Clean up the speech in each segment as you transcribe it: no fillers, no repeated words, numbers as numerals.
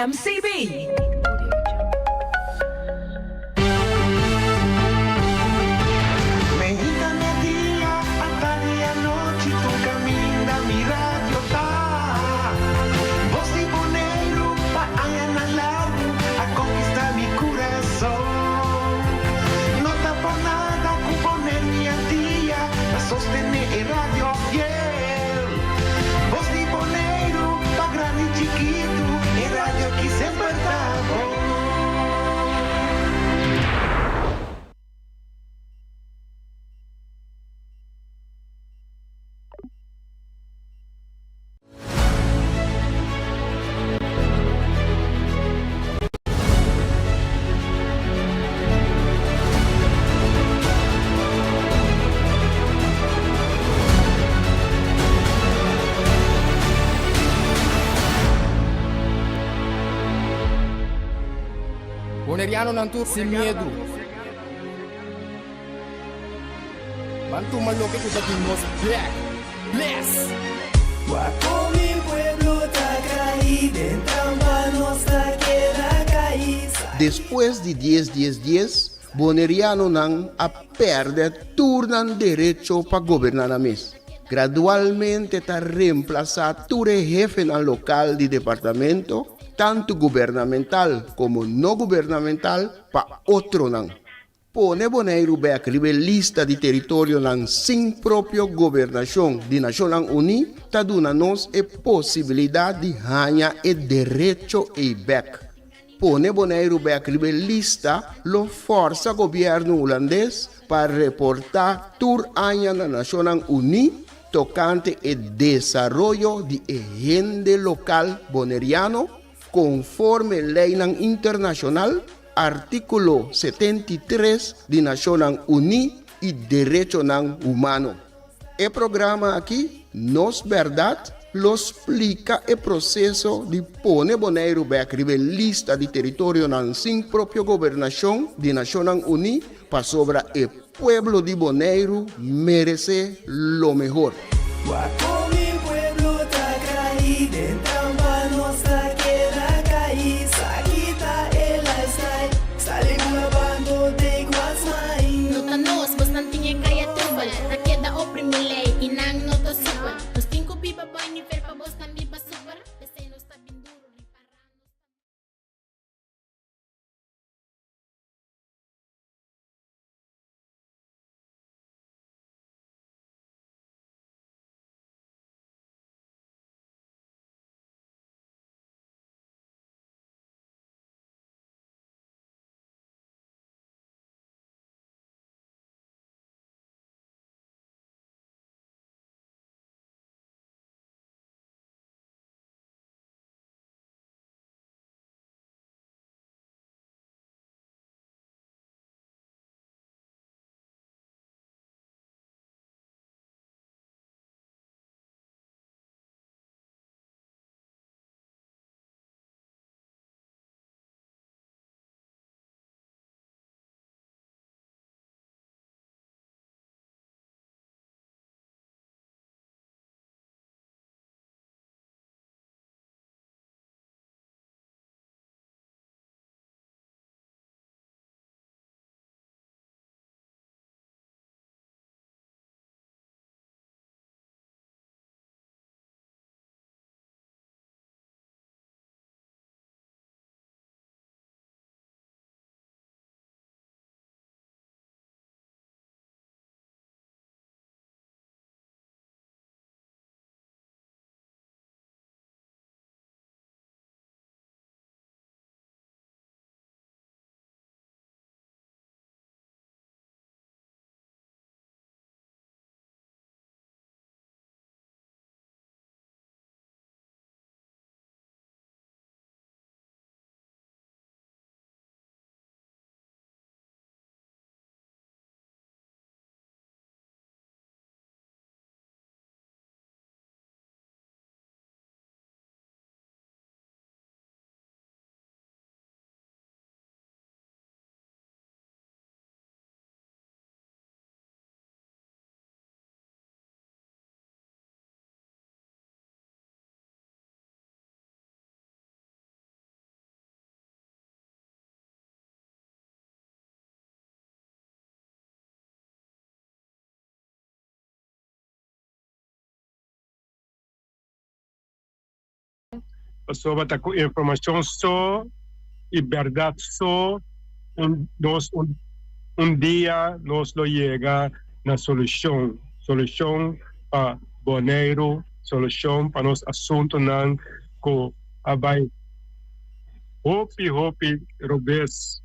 MCB. Meinta media, atardi anochi, tur kaminda mi radio ta. Bos di Boneiru pa añanan largu a konkistá mi kurason. No ta por nada ku Boneiru i Antia ta sostené e radio fiel. Bos di Boneiru pa grandi i chikitu, e radio aki semper ta bon. Bonerianonan tur sin miedu. Ban tuma loke ku ta di nos bek. Bless! Wak kon mi pueblo ta kai, den trampa nos ta keda kai. Despues di dies dies dies, Bonerianonan a pèrdè tur nan derecho pa goberná nan mes. Gradualmente ta remplasá tur e hefenan lokal di departamento, tantu gubernamental komo no gubernamental, pa otronan. Pone Boneiru bèk riba e lista di teritorionan sin propio gobernashon di Nashonnan Uní ta duna nos e posibilidat di haña e derecho ei bèk. Pone Boneiru bèk riba e lista lo fòrsa gobièrnu hulandes pa reportá tur aña na Nashonnan Uní tokante e desaroyo di e hende lokal boneriano konforme leinan internashonal, Artíkulo 73 di Nashonnan Uní i derechonan humano. E programa akí, Nos Bèrdat, lo splika e proseso di pone Boneiru bèk riba e lista di teritorionan sin propio gobernashon di Nashonnan Uní pasobra e pueblo di Boneiru meresé lo mehor. Wak kon mi pueblo ta kai, den trampa nos ta keda kai, sa kita e lifestyle, sali ku la bando take what's mine. No ta nos, bosnan tin e kaya trubel, ta keda oprimi lei i nan no ta super. Nos tin ku biba bai nivel pa bosnan biba super, p'esei nos ta bin duru ripará nos ta. Pasobra ta ku informashon so i bèrdat so un nos un dia nos lo yega na solushon, solushon pa Boneiru, solushon pa nos asuntunan ku a bai hopi hopi robes.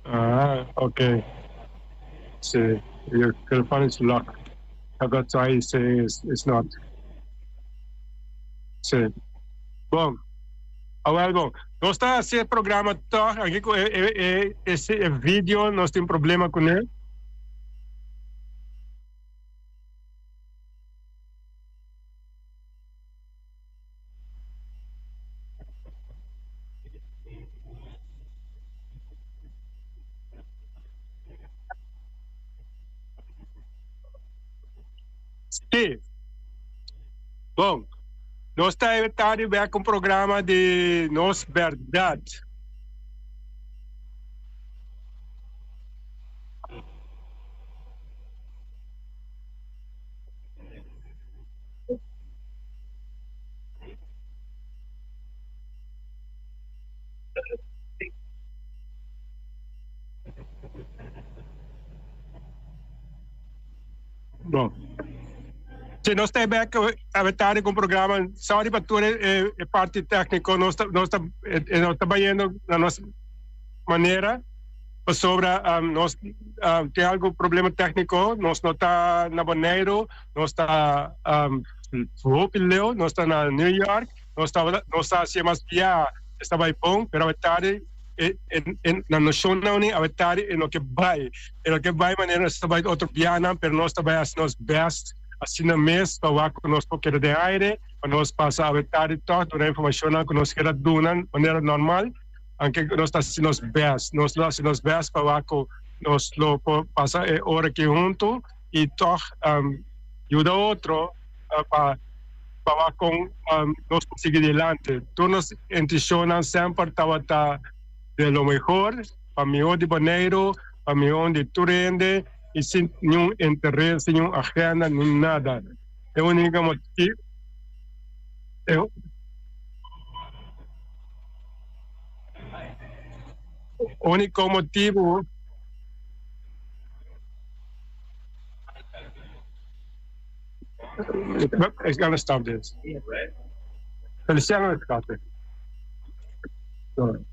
Ah, okay. Sí, your telephone is locked. That's why you say it's not. Sí. Bon. Awel bon. Nos ta hasi e programa toch, anke ku e e e e video nos tin problema kuné. Sí. Bon, nos ta tardi bek un programa di Nos Berdad. Bon. Si nos ta bek awe tardi ku un programa, sorry pa tur e parti tékniko, nos ta nos ta nos ta bayendo na nos manera pasobra nos tin algu problema tékniko, nos no ta na Boneiru, nos ta hopi leu, nos ta na New York, nos ta nos ta hasié mas bia esta bai bon, pero awe tardi na noshonnan ni awe tardi e no ke bai, e no ke bai manera nos ta bai otro bianan, pero nos ta bai hasi nos best asina mes pa wak ku nos por keda den aire, pa nos pasa awe tardi tòg duna informashonnan ku nos keda duna manera normal, anke nos ta hasi nos best, nos lo hasi nos best pa wak ku nos lo por pasa e ora aki huntu. I tòg yuda otro pa pa wak kon nos por sigui dilanti. Tur nos intishonnan semper tabata de lo mehor pa mihó di Boneiru, pa mihó di tur hende i sin niun interes, sin niun agenda, ni nada. E úniko motibu e úniko motibu. It's gonna stop this. Feliciano het gaat het. Sorry.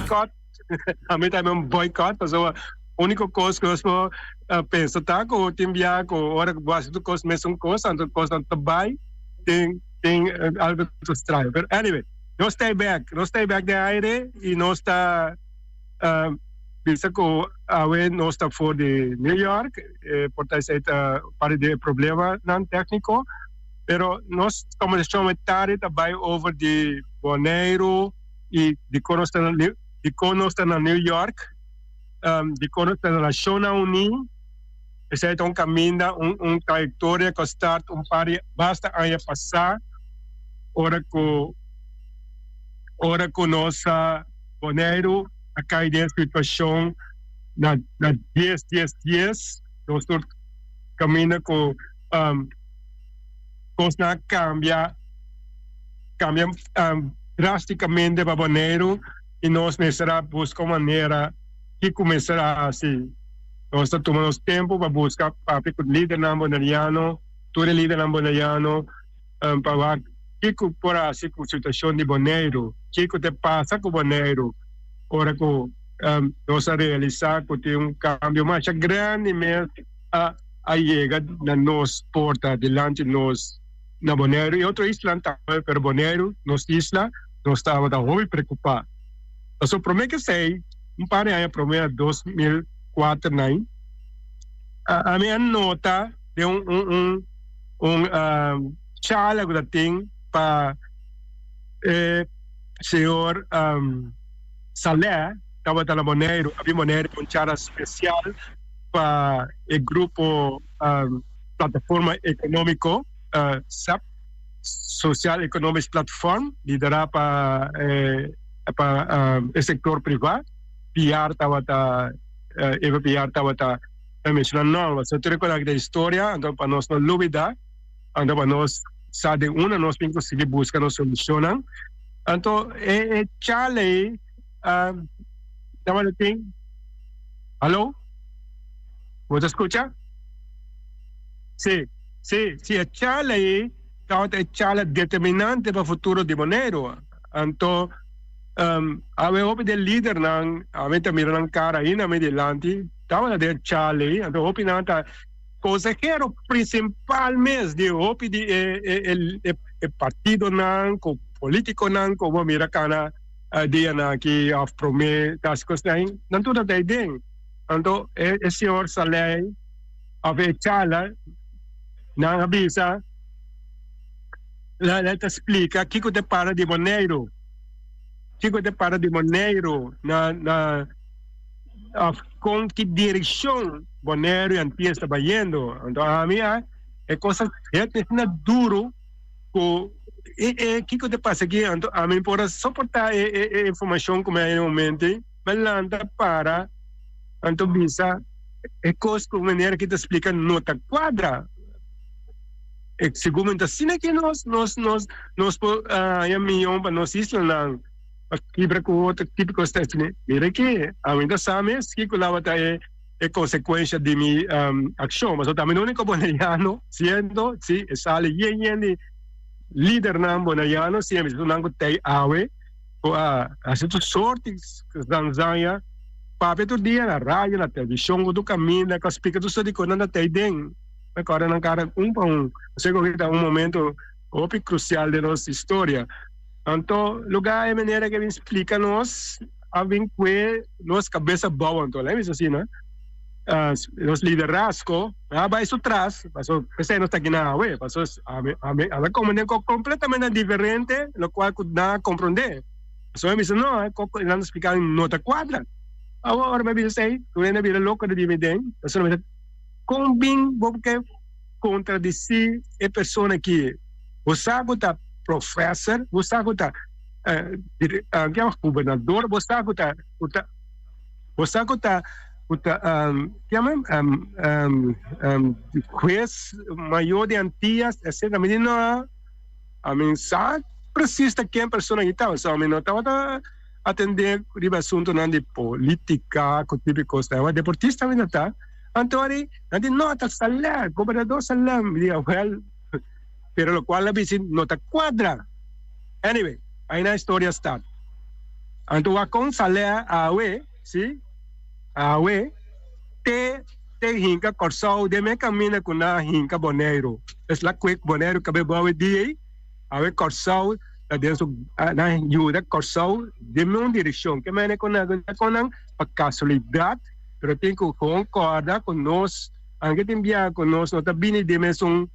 boycott. Ami tambe un boycott pasobra unico cos cu nos por pensa ta cu tin bia cu ora cu bo haci tur cos mesun cos anto cosnan ta bay tin tin algo ta straño pero anyway nos ta bek nos ta bek den aire y nos ta bisa cu awe nos ta for di New York por ta esey ta parti di e problemanan tecnico pero nos conversacion awe tardi ta bay over di Boneiru. Y dikon nos ta na dikon nos ta na New York, dikon nos ta na Nashonnan Uní, esei ta un kaminda, un un trayektoria ku a start un par di basta aña pasá ora ku ora ku nos Boneiru a kai den situashon na na dies dies dies, nos tur kaminda ku kosnan a kambia. Cambia drasticamente pa Boneiru y nos mester a busca un manera kico mester a haci. Nos ta tuma nos tempo pa busca papia cu lidernan boneriano, tur e lidernan boneriano pa wak kico por haci cu situacion di Boneiru, kico ta pasa cu Boneiru ora cu nos a realisa cu tin un cambio masha grandi mes a yega na nos porta dilanti nos. Na Boneiru y otro islanan tambe, pero Boneiru, nos isla, nos tabata hopi preocupa. Pasobra prome ke esey, un par di aña prome, na 2004 nai, ami a nota den un un un un charla cu ta tin pa e señor Saleh, tabata na Boneiru, a bin Boneiru pa un charla special pa e grupo Plataforma Economico, sep, Sociaal Economisch Platform, lidera pa pa e sector priva. Piar tabata, Eva Piar tabata menciona nomber. So tur e cosnan aki ta historia, anto pa nos no lubida, anto pa nos sa den unda nos tin cu sigui busca nos solucionnan. Anto e charla ey tabata tin, Hallo? Bo ta scucha? Sí, sí, sí, e charla ei tabata e charla determinante pa futuro di Boneiru. Anto, awe hopi di e lidernan, ami ta mira nan cara ainda mi dilanti, tabata den e charla ei. Anto hopinan ta consehero principal mes di hopi di e e e e partidonan cu politiconan cu bo mira cana dianan aki of prome tas cosnan, nan tur ta ei den. Anto e señor Saleh of e charla nan a bisa la ta splica kico ta para di Boneiru, kico ta para di Boneiru na na of con ki direccion Boneiru y Antillas ta bayendo. Anto ami a e cosa het asina duro cu e e kico ta pasa aki anto ami por a soporta e e informacion cu mi a haya na e momento. Mi lanta para anto bisa e kos ku manera ki ta splika no ta kuadra. E segun mi ta asina ki nos nos nos nos por haña mion pa nos islanan pa kibra ku otro tipiko kos ta asina. Mira ki ami ta sa mes kiko tabata e e konsekuensha di mi akshon pasobra ta mi no úniko boneriano siendo si e sali yen yen di lidernan boneriano si e nan ku tei awe. Ku a hasi tur sorti zanzanya, papia tur dia na radio, na televishon, ku tur kaminda, ku a splika tur sorti kos nan ta tei den. Mi kòrda nan kara un pa un. Pasobra ku ta un momento hopi krusial den nos historia. Anto lugá e manera ku a bin splika nos a bin kue nos kabes abou anto. Laga mi bisa asina, nos liderazgo a bai su tras, pasobra p'esei nos ta aki na awe, pasobra ami ami a komprendé kos kompletamente diferente lokual ku nan a komprendé. Pasobra mi bisa no, e kos ku nan ta splika mi no ta kuadra. Awor ora mi a bisa esei, tur hende a bira loko di mi den, pasobra mi bisa kon bin bo ke kontradisí e persona aki? Bo sa ku ta profèser, bo sa ku ta gobernador, bo sa ku ta ku ta. Bo sa ku ta ku ta kiaman hues mayor di Antillas etcetera. Mi di no, ami sa precies ta ken persona ki tabata, so ami no tabata atende riba asuntonan di politica ku tipo di kos ta. Deportista mi no ta. Anto ori nan di no ta Saleh, gobernador Saleh. Mi di awel, pero lokual a bisti no ta kuadra. Anyway, aina historia start. Anto wak kon salea awe, si, awe, te te hinka Kòrsou den me kaminda ku nan a hinka Boneiru. Es la kwek Boneiru kabe bou e dia ei, awe Kòrsou ta den su, nan yuda Kòrsou den un direkshon. Ke mene ku nan a kon nan pa kasualidat, pero tin ku kon kòrda ku nos, anke tin biaha ku nos no ta bini den mesun.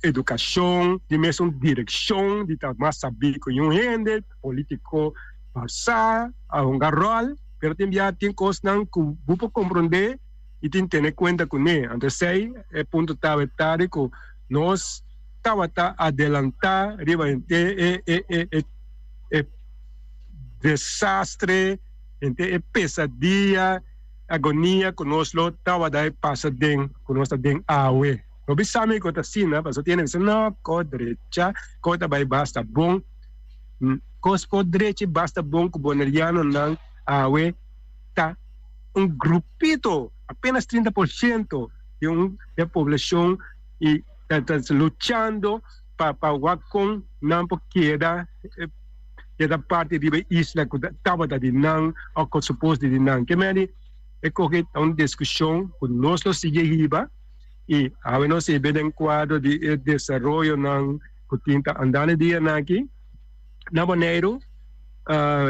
Edukashon di mesun direkshon di ta mas sabí ku un hende polítiko pasá a hunga ròl, pero tin bia tin kosnan ku bo por komprondé i tin tene kuenta kuné. Anto esei e punto tabata di ku nos tabata adelantá riba henter e e e e desastre, henter e pesadia. Agonia ku nos lo tabata e pasa den ku nos ta den awe. No bisa mi ku ta asina, pasobra tin hende bisa, No, ko drecha, ko ta bai basta bon. Kos por drecha i basta bon ku bonerianonan awe ta un grupito, apenas 30% di un di e poblashon i ta luchando pa pa wak kon nan por keda. E ta parti riba e isla ku tabata di nan òf ku supos di di nan. Ke medi e kohe ta un diskushon ku nos lo sigui hiba i awe nos hiba den kuadro di e desaroyonan ku tin ta andando e dianan aki na Boneiru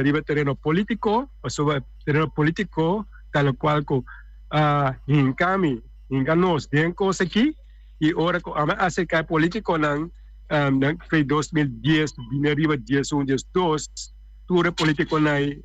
riba tereno polítiko, pasobra tereno polítiko ta lokual ku a hinka mi, hinka nos den kos aki i ora ku ame aserka e polítikonan. Na fe 2010 bini ariba 11 12 tur e politiconan ei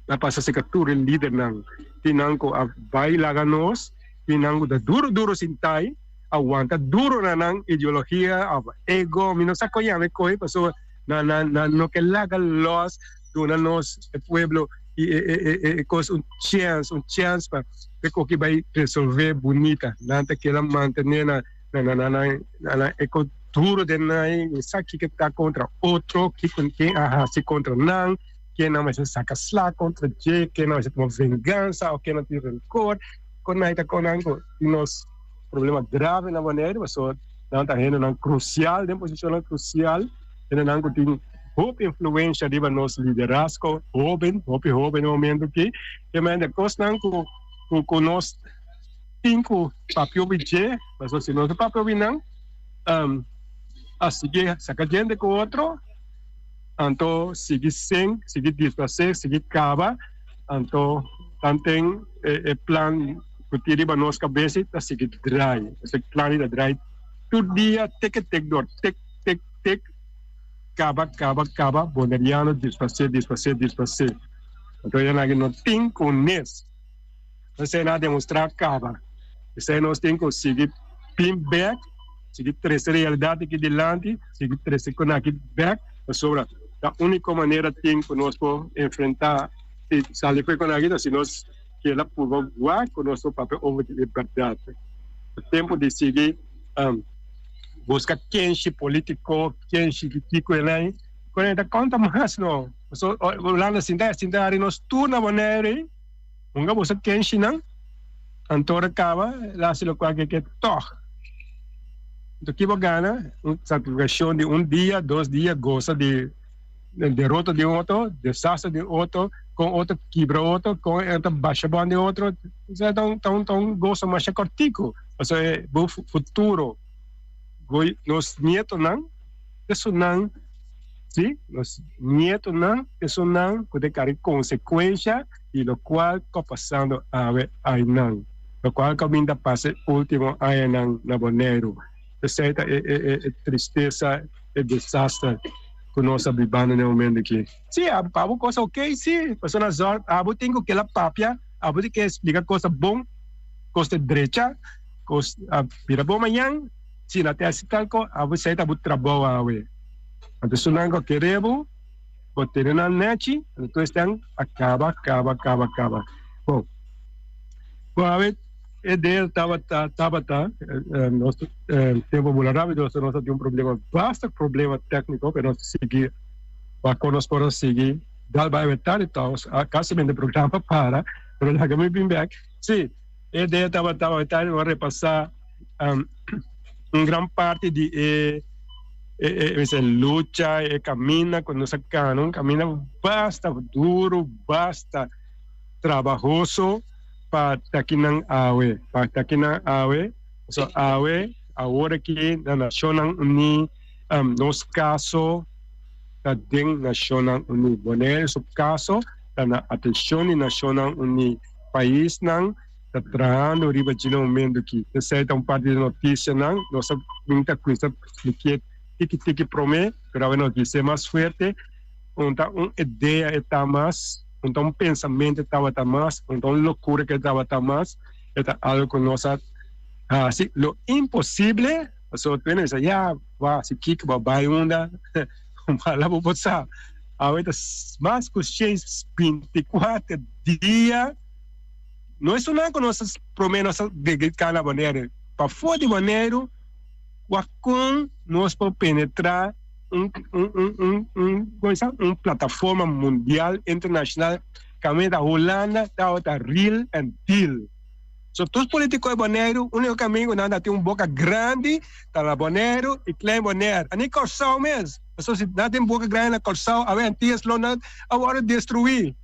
a pasa cerca tur e lidernan tin nan cu a bay laga nos tin nan cu ta duro duro sintai a wanta duro na nan ideologia of ego mi no sa con yama e coy pasobra nan nan nan no ke laga los duna nos e pueblo y e e e cos un chance un chance pa e coki bay resolve bunita nan ta keda mantene na Na na na na na e ko duro den nan mi sa kiko ta kontra otro kiko ken a hasi kontra nan ken nan mester saka sla kontra dje ken nan mester tuma vengansa o ken nan tin renkor kon nan ta kon nan ku tin nos problema grave na Boneiru pasobra nan ta hendenan krusial den posishonnan krusial hendenan ku tin hopi influensha riba nos liderazgo hoben hopi hoben na momento aki te mende kosnan ku ku nos Tin ku papia obi dje, pasobra si nos no papia obi nan, a sigui saka djente ku otro, anto sigui sink, sigui displase, sigui kaba, anto tanten e plan ku tin riba nos kabes ta sigui drai. E plan ta drai tur dia tek e tek dor, tek, tek, tek, kaba, kaba, kaba, boneriano displase, displase, displase. Anto e no tin ku nes. Esei nan a demostrá kaba. Esei nos tin ku sigui bin bèk, sigui trese realidat aki dilanti, sigui trese kon aki bèk, pasobra ta úniko manera tin ku nos por enfrentá i sali for e kon aki ta si nos keda purba wak ku nos por papia over di e bèrdat. Ta tempu di sigui buska kenshi polítiko, kenshi di kiko e nan, kon e ta konta mas no. Pasobra Hulanda sinta sinta hari nos tur na Bonaire. Hunga boso kenshinan, anto ora kaba el hasi lokual ke ke tòg. Anto ki bo gana? Un satisfakshon di un dia, dos dia, gosa di derota di un otro, desastre di un otro, kon otro kibra otro, kon e ta basha bònt di otro. Esei ta un ta un ta un goso masha kòrtiku, pasobra e bo futuro, bo nos nietonan, esunnan, si, nos nietonan, esunnan ku ta kari konsekuensha. di locual ta pasando awe aynan, locual caminda pasa e ultimo añanan na Boneiru. Esey ta e tristesa, e desaster cu nos ta bibando na e momento aki. Si, pa abo cosa ok, si, pasobra na zorg abo tin cu keda papia, abo tin ke explica cos ta bon, cos ta drecha, cos a bira bon mañan, si na te haci tal cos, abo esey ta bo trabou awe. Anto esunnan cu a kere bo. Bo tene nan nechi, anto esnan a kaba, kaba, kaba, kaba. Bon, bon awe e deel tabata, tabata, nos tempo bula rapido, nos a tin un problema, basta problema tecnico, pero nos a sigui, wak nos por a sigui dal bai awe tardi tòg, casi mente programa para, pero laga mi bin bek. Si, e deel tabata awe tardi, nos a repasa un gran parti di e. e e lucha, e caminda cu nos a cana, un caminda basta duro, basta trabahoso pa ta akinan awe, pa ta akinan awe. So awe, awor aki na Nacionnan Uní, nos caso ta den Nacionnan Uní. Bonaire su caso ta na atencion di Nacionnan Uní. Paisnan ta trahando riba dje na momento aki. Esei ta un parti di noticianan. Nos a bin ta cuminsa splikié tiki tiki prome, pero awe nos bis'é mas fuerte. Un ta un idea e ta mas, un ta un pensamento e tabata mas, un ta un locura ke tabata mas. E ta algo ku nos a hasi lo imposible. Pasobra tur hende bisa, ya, bo a hasi kiko, bo a bai unda? Ojalá bo por sa. Awe ta mas ku 624 dia. No esunnan ku nos a prome nos a dediká na Boneiru. Pafó di Boneiru, wak kon nos por penetrá un un un un un komo sa un plataforma mundial internashonal kaminda ta Hulanda tabata real and deal. So tur politiko di Boneiru uniko kaminda ku nan ta tin un boka grandi ta na Boneiru i Klein Bonaire. Ani Kòrsou mes. Pasobra si nan tin boka grandi na Kòrsou awe Antillas lo nan a wòrdu destruí.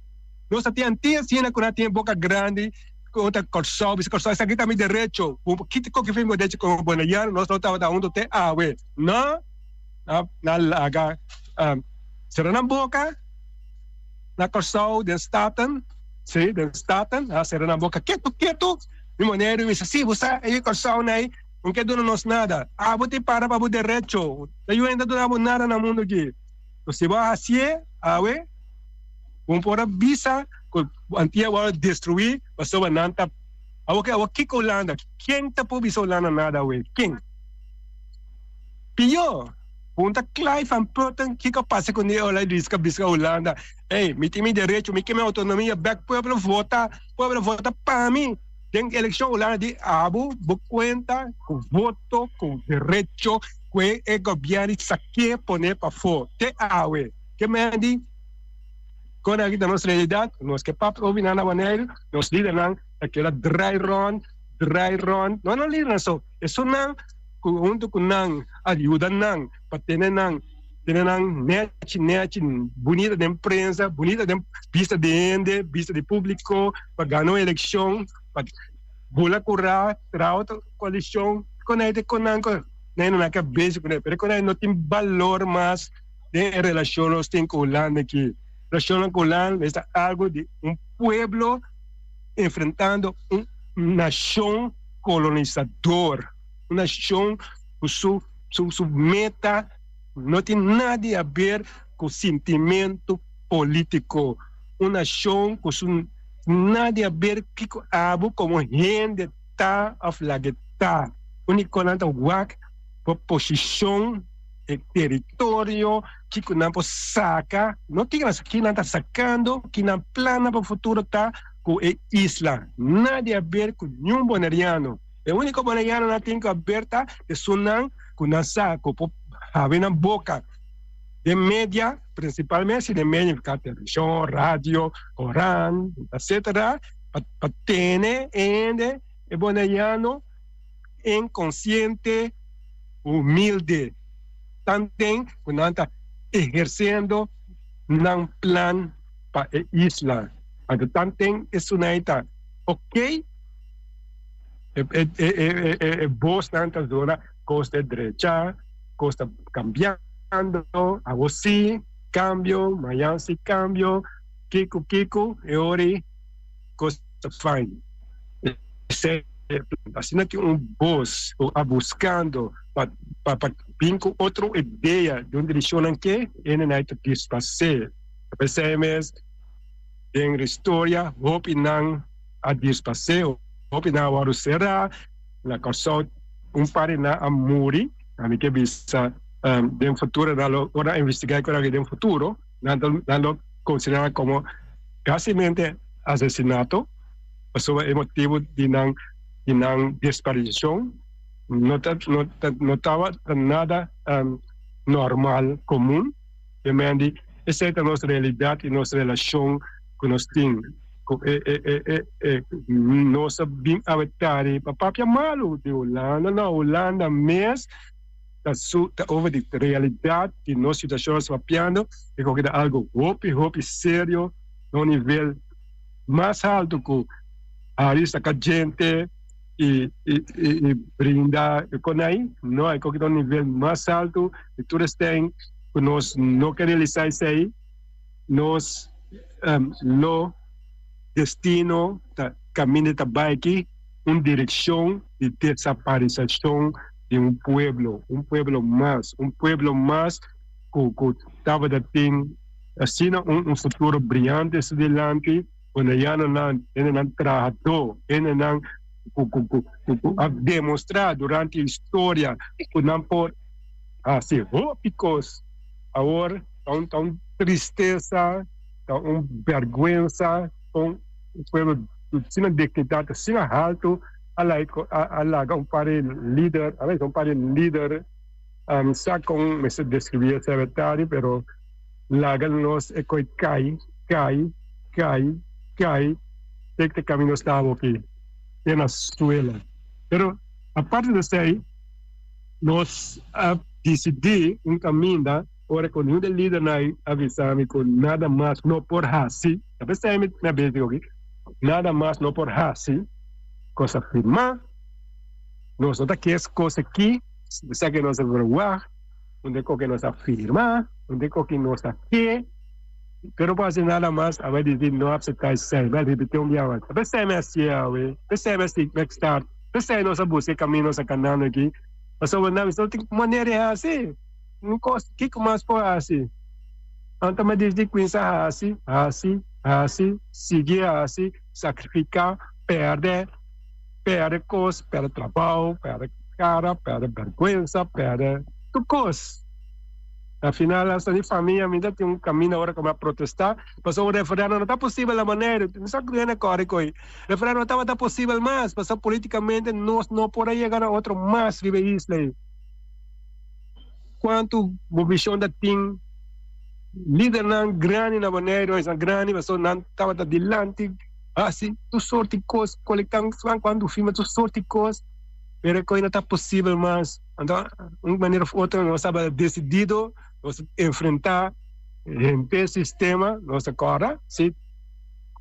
Nos ta tin Antillas hina ku nan tin boka grandi kontra Kòrsou bisa Kòrsou esaki ta mi derecho. Bo kita koke fin bo derecho komo boneriano nos lo tabata huntu te awe. No. Nan laga sera nan boka na Kòrsou den Staten, si den Staten nan a sera nan boka ketu ketu mi manera di bisa si bo sa e Kòrsou nei no ke duna nos nada abo tin para pa bo derecho ta yu hende ta duna bo nada na mundu aki si bo a hasié awe bo por a bisa ku Antia wòrdu destruí pasobra nan ta awor awor kiko Hulanda ken ta por bisa Hulanda nada awe ken. Pió, punta Clive van Putten kiko pasa ku ni ora riska bisa Hulanda, ey, mi tin mi derecho, mi ke mi autonomia bek, pueblo vota, pueblo vota pa mi den elekshon. Hulanda di abo bo kuenta ku voto, ku derecho ku e gobièrnu sak'é pone pafó te awe. Ke men di kon aki ta nos realidat, nos ke papia obi nan na Boneiru, nos lidernan ta keda drai rònt, drai rònt, no no lidernan so, esunnan. Ku huntu ku nan a yuda nan pa tene nan tene nan nechi nechi bunita den prensa, bunita den bista di hende, bista di publico, pa gana un eleccion, pa bula cura, traha otro coalicion, con nan con nan con nan nan cabeza cu nan, pero con nan no tin balor mas den e relacion nos tin cu Hulanda aki. Relacionnan cu Hulanda esta algo di un pueblo enfrentando un nacion colonisador, un nacion cu su su meta no tin nada di haber cu sintimento politico, un nacion cu su nada di haber kico abo como hende ta of laga ta, unico nan ta wak bo posicion, e teritorio, kico nan por saca, no kico nan ta sacando, ki nan plannan pa futuro ta. Ku e isla nada di haber ku niun boneriano. E úniko boneriano nan tin ku haber ta esunnan ku nan sa ku por habi nan boka den media, prinsipalmente den media ka televishon, radio, koran, etsetera, pa tene e hende, e boneriano inkonsiente, humilde, tanten ku nan ta ehersendo nan plan pa e isla. Anto tanten esunai ta ok, e bosnan ta zona kos ta drecha, kos ta kambiando, awo si kambio, mañan si kambio, kiko kiko, e ora ei kos ta fine. Esei asina tin un bos ku a buskando pa pa bin ku otro idea di un direkshonnan ke hende ta disfasé. P'esei mes den historia hopi nan a dispasé, hopi nan a wòrdu será na Kòrsou, un par di nan a muri. Ami ke bisa den futuro nan lo ora investigá e kos aki den futuro nan ta nan lo konsiderá komo kasimente asesinato pasobra e motibu di nan di nan desparishon no ta no ta no tabata nada normal komun. E men di, Esei ta nos realidat i nos relashon ku nos tin ku e e e e e nos a bin awe tari pa papia malu di Hulanda. No, Hulanda mes ta su ta over di realidat di nos situashon nos papiando e koke ta algo hopi hopi serio na un nivel mas haltu ku Harris ta kajente i i i brinda e konai no e koke ta un nivel mas haltu i tur esten ku nos no ke realisa esei nos lo destino ta kaminda ta bai aki un direkshon di desaparisashon di un pueblo, un pueblo mas, un pueblo mas ku ku tabata tin asina un un futuro briante su dilanti, bonerianonan, hendenan trahadó, hendenan ku ku ku ku a demostrá durante historia ku nan por hasi hopi kos. Awor ta un ta un tristesa, ta un bèrgwensa kon un pueblo ku asina dignidat asina haltu a a laga un par di lider, a un par di lider, mi sa kon mester deskribí e secretario, pero laga nos e koi kai, kai, kai, kai, te te kaminda nos ta awoki, te na suela. Pero aparte di esei, nos a disidí un kaminda ora ku niun di e lidernan a bisa mi ku nada mas no por hasi, ta p'esei mi a bisa oki, nada mas no por hasi. Cosa firmá, nos no ta kies cosa aki, esaki nos a verwagt, un e koke nos a firmá, un e koke nos ta ke, pero no por hasi nada mas, a bai disi no apseptá esei, bai ripití un bia mas, p'esei mi a hasié awe, p'esei mi a sigui mek start, p'esei nos a buska e kaminda nos a kanando aki, pasobra nan no tin manera di hasi, un kos, kiko mas por hasi? Anto mi a disi kuminsá hasi, hasi, hasi, sigui hasi. Sakrifiká, pèrdè, pèrdè kos, pèrdè trabou, pèrdè kara, pèrdè bèrgwensa, pèrdè tur kos. Na final asta mi famia mi ta tin un kaminda ora ku mi a protestá pasobra un referèndum no ta posibel na Boneiru. Mi sa ku hende kòrda ku referèndum no tabata posibel mas pasobra politikamente nos no por a yega na otro mas riba e isla ei. Kuantu bo vishon ta tin? Lidernan grandi na Boneiru esnan grandi pasobra nan tabata dilanti hasi tur sorti kos, kolektá kuantu firma tur sorti kos, pero e kos no ta posibel mas. Anto un manera of otro nos tabata desidido nos a enfrentá henter sistema, nos ta kòrda si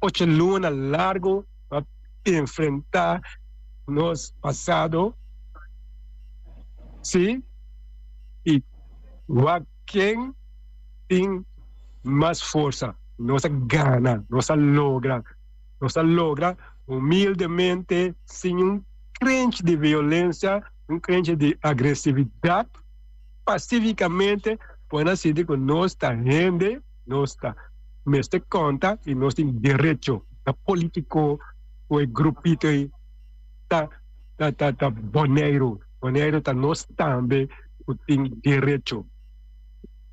ocho luna largu pa enfrentá nos pasado si i wak. Ken tin mas forsa? Nos a gana, nos a logra. Nos a logra humildemente, sin un krenchi di violencia, un krenchi di agresividad, pacificamente pone a sinti cu nos ta hende, nos ta mester conta y nos tin derecho. Ta politico cu e grupito ey ta ta ta Boneiru. Boneiru ta nos tambe. ku tin derecho.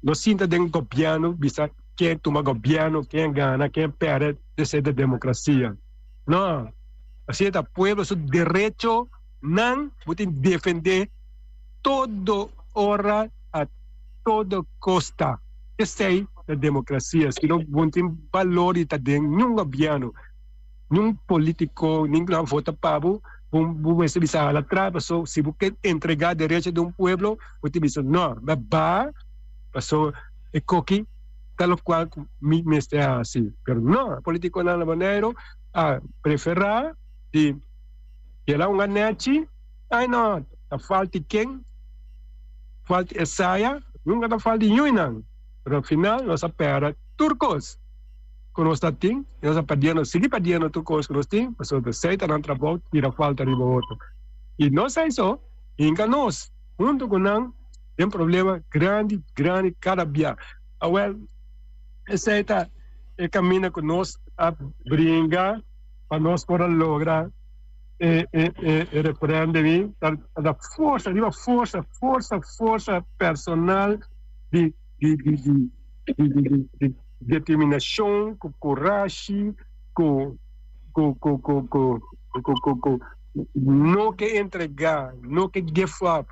No sinta den gobièrnu bisa ken tuma gobièrnu, ken gana, ken pèrdè, esei ta demokrasia. No, asina ta pueblo su derechonan bo tin defendé todo ora a todo kosta. Esei ta demokrasia. Si no bo no tin balor di ta den niun gobièrnu. Niun politico nin cu nan vota pa bo, bo mester bisa hala tras paso si bo ke entrega derecho di un pueblo bo tin bisa no mi a baha paso e koki ta locual cu mi mester haci pero no e politiconan na Boneiru a prefera di keda un anechi ay no ta falti ken falti esaya nunca ta falti ñuinan pero al final nos a perde tur cos. Ku nos ta tin, i nos a perdiendo, sigui perdiendo tur kos ku nos tin, pasobra esei ta nan trabou, tira falta riba otro. I no esei so, hinka nos huntu ku nan den problema grandi, grandi kada bia. Awel, esei ta e kaminda ku nos a bringa pa nos por a logra e e e referendum ei, ta ta forsa riba forsa, forsa, forsa personal di di di di di di Determinashon, ku kurashi, ku ku ku ku ku ku ku ku no ke entregá, no ke give up.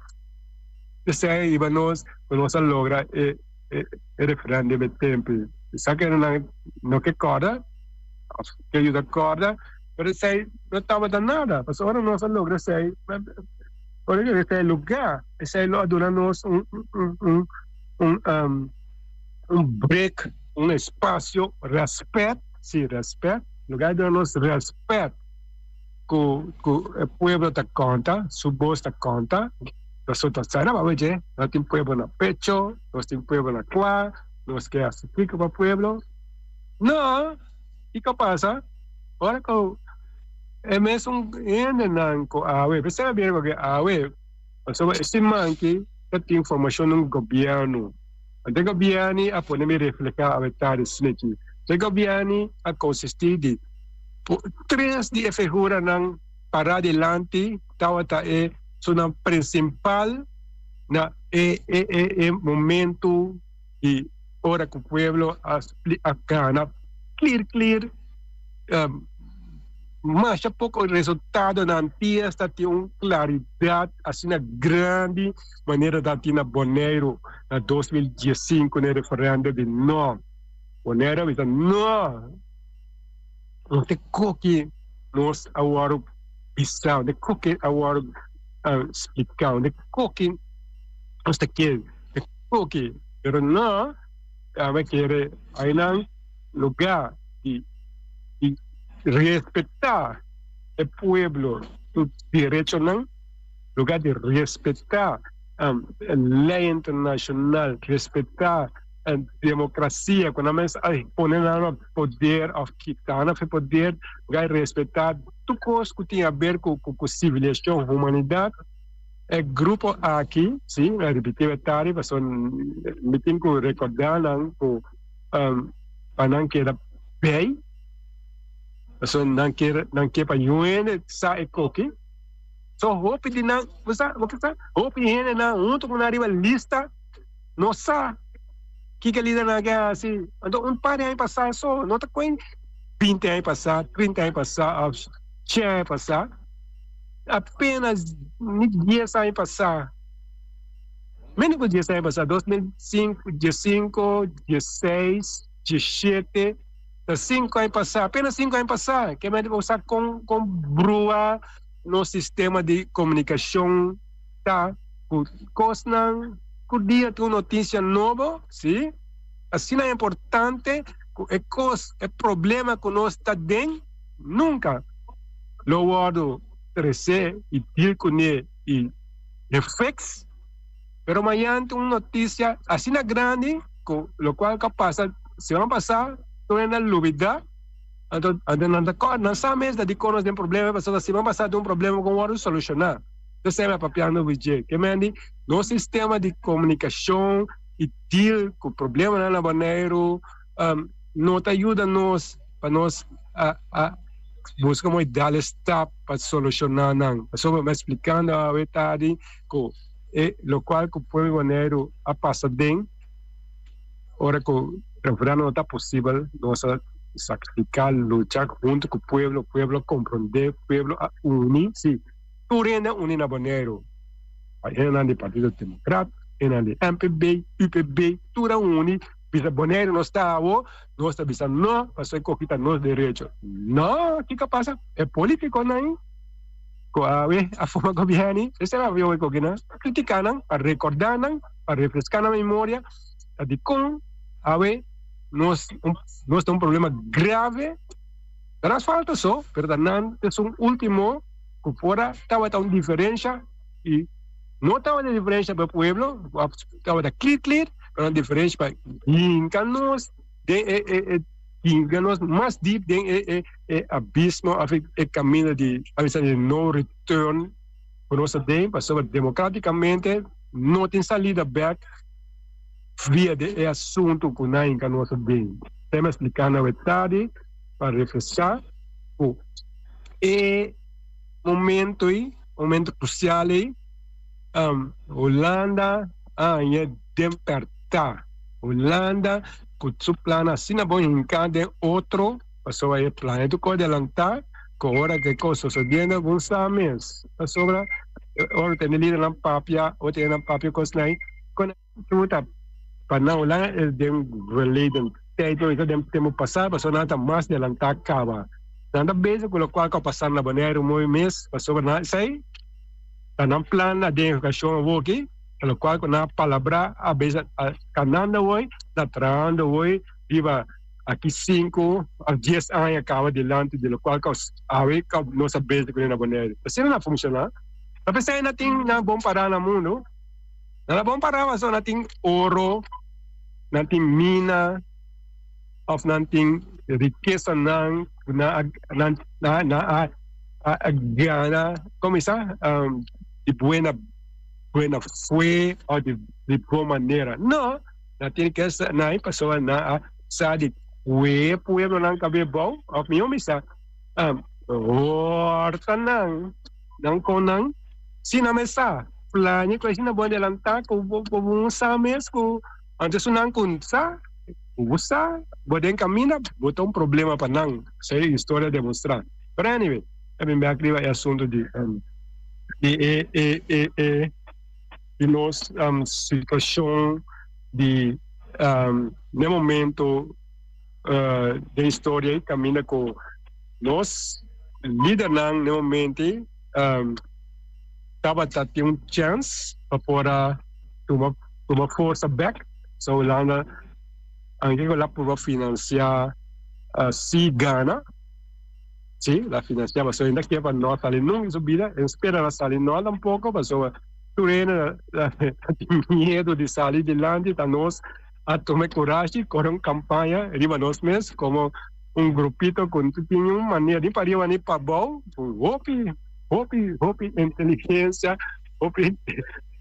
P'esei riba nos ku nos a logra e e e referendum e tempu ei. Sa ke nan no ke kòrda òf ke yuda kòrda, pero esei no tabata nada, pasobra ora nos a logra esei. Ora ku esei lugá, esei lo a duna nos un un un un break, un espasio, rèspèt, si rèspèt, lugá a duna nos rèspèt ku ku e pueblo ta konta, su bos ta konta, pasobra ta sa na dje, nos tin pueblo na pecho, nos tin pueblo na kua, nos ke hasi kiko pa pueblo. No, kiko a pasa? Ora ku e mesun hendenan ku awe, p'esei a bira ku awe, pasobra e siman aki ta tin formashon di un gobièrnu. Anto e gobièrnu a pone mi reflehá awe tardi sneki. E gobièrnu a konsistí di tres di e figuranan pará dilanti tabata e sunan prinsipal na e e e momentu di ora ku pueblo a gana klir klir. Masha poko resultadonan ties ta tin un klaridat asina grandi manera ta tin na Boneiru na 2015 na e referendum di no. Boneiru a bisa no! No te koki nos a wòrdu bisa, no te koki a wòrdu spliká, no te koki nos ta kere, te koki. Pero no, a kere ainan lugá di di respetá e pueblo su derechonan, lugá di respetá lei internashonal, respetá demokrasia ku nan mes a pone nan na poder òf kita nan for e poder, lugá di respetá tur kos ku tin aber ku sivilisashon, humanidat. E grupo aki, si, mi a ripití e tardi pasobra mi tin ku rekordá nan ku pa nan keda bij, pasobra nan kier nan ke pa niun hende sa e koki. So hopi di nan, bo sa, bo ke sa, hopi hendenan huntu ku nan riba lista no sa kiko e lidernan ke hasi. Anto un par di aña pasá so, no ta koe binti aña pasá, trinta aña pasá òf shen aña pasá, apenas ni dies aña pasá. Menos ku dies aña pasá, 2005, diesinko, diesseis, diesshete, ta sinku aña pasá, apenas sinku aña pasá, ke mester bo sa kon kon brua nos sistema di komunikashon ta ku kosnan ku dia tin un notisia nobo, si, asina importante ku e kos, e problema ku nos ta den nunka lo wòrdu tresé i deal kuné i. E fix, pero mañan tin un noticia asina grandi cu locual cu a pasa semana pasa tur hende a lubida, anto anto nan ta cor nan sa mes ta dicon nos den problema pasobra semana pasa tin un problema cu wordo soluciona. Entonces mi a papiando cu dje ke mende nos sistema di comunicacion y deal cu problemanan na Boneiru no ta yuda nos pa nos a a busca mooi dal stap pa soluciona nan. Pasobra mi a explicando awe tardi cu e locual cu pueblo di Boneiru a pasa den ora cu referendum no ta posibel nos a sacrifica, lucha hunto cu pueblo, pueblo a comprende, pueblo a uni, si tur hende a uni na Boneiru, hendenan di Partido Democrat, hendenan di MPB, UPB, tur a uni. Bisa Boneiru nos ta awo, nos ta bisa no, pasobra e koki ta nos derecho. No, kiko a pasa? E politikonan ku awe a forma gobièrnu, esei a awe koki nan, a kritiká nan, pa rekordá nan, pa refreská nan memoria, ta dikon awe nos nos ta un problema grave, ta nos falta so, pero ta nan esun último ku por a tabata un diferensha i no tabata diferensha pa e pueblo, tabata klir klir. Pero diferencia pa hinca nos den e e e hinca nos mas diep den e e e abismo of e e camino di a bisa di no return cu nos ta den pasobra democraticamente no tin salida bek via di e asunto cu nan hinca nos aden. Esei mi a splica nan wetadi pa refresca cu e momento ei, momento crucial ei, Hulanda a haña den pèrtá. Hulanda ku su plan asina bon hinká den otro, pasobra e plan e tur adelantá ku ora ku e kos sosodiendo bo sa mes. Pasobra ora tene lidernan papia, ora tene nan papia kosnan ei, kon tur ta pa nan Hulanda e den verleden tijd, no den tempu pasá pasobra nan ta mas adelantá kaba. Nan ta bezig ku lokual ku a pasá na Boneiru mooi mes pasobra nan esei. Ta nan plan na den okashon awoki, ta lokual ku nan a palabrá a bes a kanando awor, ta trahando awor riba aki sinku òf dies aña kaba dilanti di lokual ku awe nos a bes kuné na Boneiru. Asina nan a funshoná. Ta p'esei nan tin nan bon pará na mundu. Nan a bon pará pasobra nan tin oro, nan tin mina òf nan tin rikesanan ku nan a nan a a gana como bisa di buena buena fue of di di bon manera no nan tin ke sa nan e pasobra nan a sa di kue pueblonan kabe bou of miho bisa horta nan nan kon nan si nan mes sa plania ku asina bo adelanta ku bo bo sa mes ku antes su nan ku sa bo sa bo den kaminda bo ta un problema pa nan esei historia a demostra. Pero anyway, ta bin bek riba e asunto di di e e e e di nos situacion di n'e momento den historia ei caminda cu nos lidernan n'e momento ei tabata tin un chance pa por a tuma tuma forsa bek. So Hulanda anke cu la purba financia si gana. Sí, la financia pasobra hende kier pa no sali nunca en su bida, en spera na sali no tampoco pasobra tur hende ta tin miedo di sali dilanti, ta nos a tuma e curashi corre un campaña riba nos mes como un grupito cu no tin un manera ni pariba ni pabao, cu hopi hopi hopi inteligencia, hopi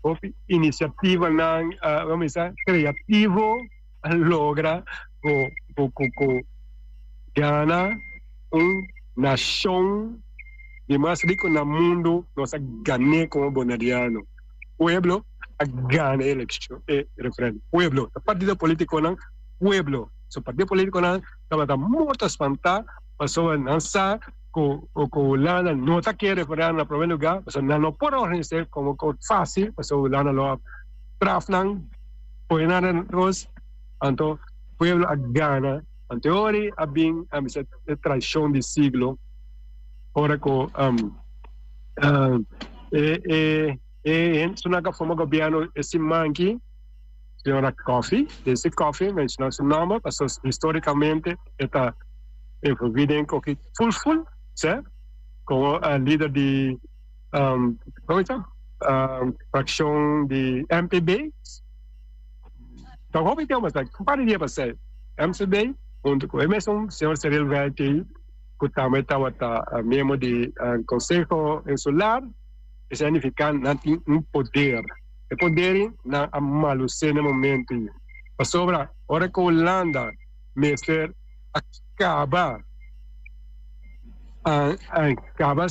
hopi iniciativanan, bo bisa creativo a logra cu cu cu gana un nashon di mas rico na mundo nos a gané como boneriano. Pueblo a gana e eleccion e referendum. Pueblo, ta partido politiconan, pueblo. So partido politiconan tabata morto spantá pasobra nan sa cu cu Hulanda no ta kier referendum na primer lugar pasobra nan no por organise como cu facil pasobra Hulanda lo a straf nan pone nan den nos anto pueblo a gana. Anteori a bin a bisa e traicion di siglo ora cu e e e hende cu a forma gobierno e siman aki, señora Coffie, Daisy Coffie, menciona su nomber pasobra historicamente e ta envolvi den coki ful ful, se, como lider di como ta fraccion di MPB. Ta hopi tempo pasa, un par di dia pasa, MCB hunto cu e mesun señor Cyril Velti cu tambe tabata miembro di Conseho Insular, esei a nifica nan tin un poder. E poder ei nan a maluce na e momento ei. Pasobra ora cu Hulanda mester a caba, a caba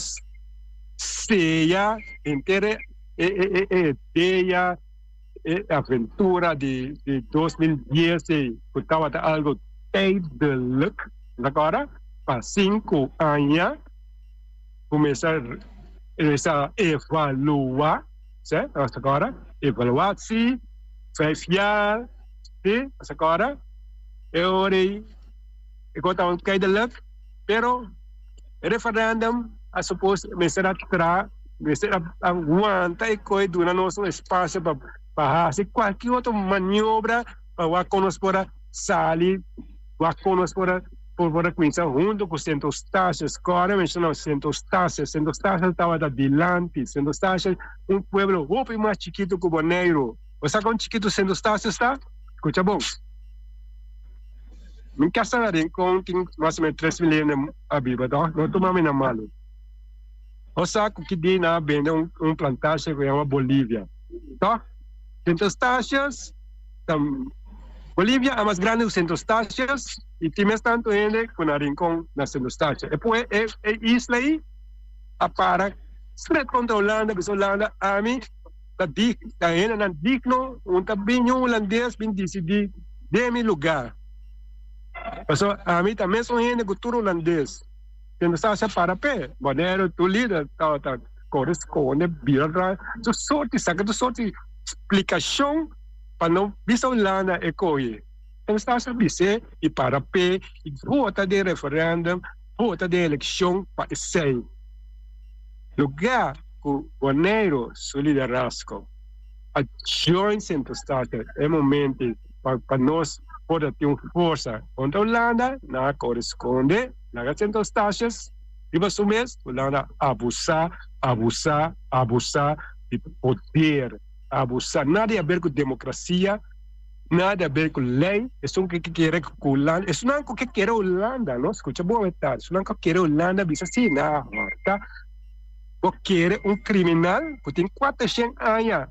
seya henter e idea, E aventura di 2010 ei ku tabata algu tijdelijk, bo ta pa sinku aña kuminsá resa evaluá, se, bo ta kòrda? Evaluatie, vijf jaar, si, bo ta kòrda? E ora ei e kos tabata tijdelijk, pero e referendum a supos mester a traha. Mester a wanta e koe duna nos un espasio pa pa hasi kualke otro maniobra pa wak kon nos por a sali, wak kon nos por a por a kuminsá huntu ku Sint Eustatius. Kòrda menshoná Sint Eustatius. Sint Eustatius tabata dilanti. Sint Eustatius un pueblo hopi mas chikitu ku Boneiru. Bo sa kon chikitu Sint Eustatius ta? Skucha bon. Mi kasa na Rincon tin mas o menos 3000 hende a biba, tòg? No tuma mi na malu. Nos sa ku ki dia nan a bende un plantasje ku yama Bolivia. Tòg? Sint Eustatius ta Bolivia a mas grandi ku Sint Eustatius i tin mes tantu hende ku na Rincon na Sint Eustatius. E pue e e isla ei a para stret kontra Hulanda bisa Hulanda ami ta dig ta hendenan digno un ta bin un hulandes bin disidí den mi lugá. Pasobra ami ta mesun hende ku tur hulandes. Kende sa se para p'e. Boneiru tur lider tabata kore skonde bira dra tur sorti saka tur sorti splikashon pa no bisa Hulanda e kohe. Kende sa sa bis'é i para p'e i vota den referendum, vota den elekshon pa esei. Lugá ku. ku Boneiru su liderazgo a join Sint Eustatius e momento pa nos por a tin un forsa kontra Hulanda, nan a kore skonde laga Sint Eustatius riba su mes. Hulanda a abusá, abusá, abusá di poder, abusá. Nada di haber ku demokrasia, nada di haber ku lei. Esun ku kere ku Hulanda, esunnan ku ke kere Hulanda, no skucha bon awetá, esunnan ku kere Hulanda bisa si nan a hòrta. Bo kere un kriminal ku tin kuatershen aña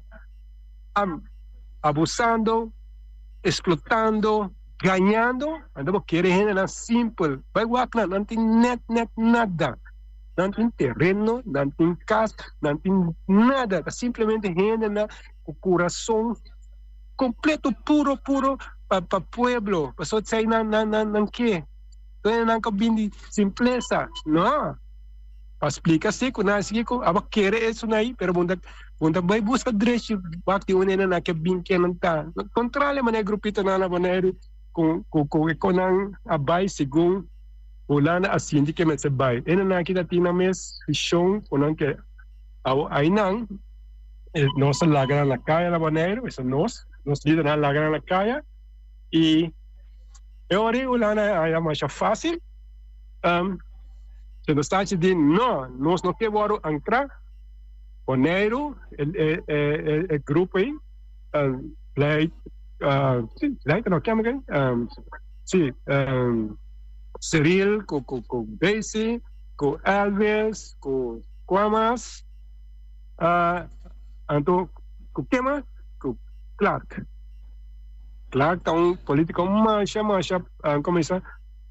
abusando, eksplotando, gañando? Anto bo kere hendenan simpel bai wak nan, nan tin nèt nèt nada. Nan tin tereno, nan tin kas, nan tin nada. Ta simplemente hendenan ku kurason kompleto puro puro pa pueblo, pasobra esei nan nan ke. Nan ka bin di simplesa, no. Pa splika si ku nan sigui ku abo kere esun ai, pero bo ta bo ta bai buska drechi wak di un hende nan ke bin ke nan ta. Kontrali manera e grupitonan na Boneiru ku ku ku e konan a bai segun Hulanda a sinti ke mester bai. E nan aki ta tin nan mes vishon ku nan ke abo ainan nos a laga nan na kaya na Boneiru, esta nos, nos lidernan a laga nan na kaya i e ora ei Hulanda a haya masha fásil. Sint Eustatius di, No, nos no ke wòrdu ankrá. Boneiru, e grupo ei, Leit, si, Leit no, ken ken? Si, Cyril ku Daisy, ku Elvis, ku kua mas? Anto ku ken mas? Ku Clark. Clark ta un politiko masha, masha, komo bisa?